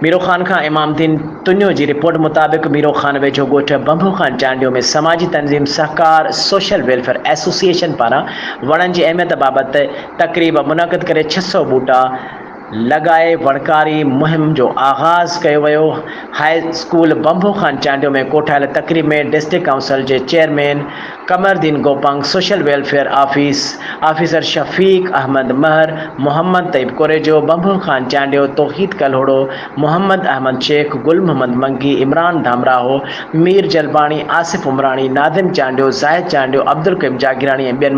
ميرو خان کان امام الدين تنيو جي رپورٽ مطابق ميرو خان ويجهو ڳوٺ ڀنڀو خان چانڊيو ۾ سماجي تنظيم سهڪار سوشل ويلفيئر ايسوسيئيشن پاران وڻن جي اهميت بابت تقريب منعقد ڪري 600 ٻوٽا لڳائي وڻڪاري مهم جو آغاز ڪيو ويو. هاء اسڪول ڀنڀو خان چانڊيو ۾ ڪوٺايل تقريب ۾ ڊسٽرڪٽ ڪائونسل جي chairman Qamar Uddin Gopang, social welfare office officer Shafiq Ahmed Mehar, Muhammad Tayyab Korejo, Bhanbho Khan Chandio, Tauheed Kalhoro, Muhammad Ahmed Shaikh, Gul Muhammad Mangi, Imran Dhamraho, Mir Jalbani, Asif Umrani, Nazim Chandio, Zahid Chandio, Abdul Qayyum Jagirani ۽ ٻين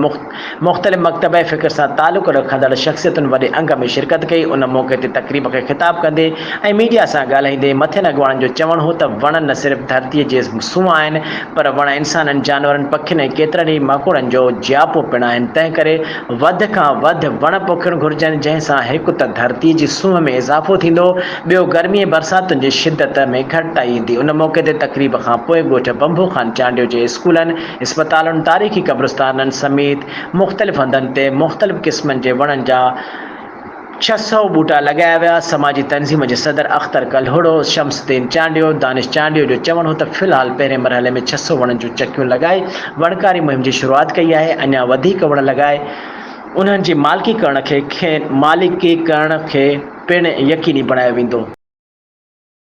مختلف مڪتبه فڪر سان تعلق رکندڙ شخصيتن وڏي انگ ۾ شرڪت ڪئي. ان موقعي تي تقريب کي خطاب ڪندي ۽ ميڊيا سان ڳالهائيندي مٿين اڳواڻن جو چوڻ هو ته وڻ نه صرف ڌرتيء جي سونهن آهن پر وڻ انسانن، جانورن، پکين ۽ ڪيترن ئي ماڪوڙن جو جياپو پڻ آهن تنهن ڪري وڌ کان وڌ وڻ پوکڻ گهرجن جنهن سان هڪ ته ڌرتي جي سونهن ۾ اضافو ٿيندو ٻيو گرمي ۽ برساتن جي شدت ۾ گهٽتائي ايندي. ان موقعي تي تقريب کان پوء ڳوٺ ڀنڀو خان چانڊيو جي اسڪولن، اسپتالن، تاريخي قبرستانن سميت مختلف هنڌن تي مختلف قسمن جي وڻن جا 600 ٻوٽا لڳايا ويا. سماجي تنظيم جي صدر اختر ڪلهوڙو، شمس الدين چانڊيو، دانش چانڊيو جو چوڻ هو ته في الحال پهرين مرحلي ۾ 600 وڻن جون چڪيون لڳائي وڻڪاري مهم جي شروعات ڪئي آهي، اڃا وڌيڪ وڻ لڳائي انهن جي مالڪي ڪرڻ کي مالڪي ڪرڻ کي پڻ يقيني بڻايو ويندو.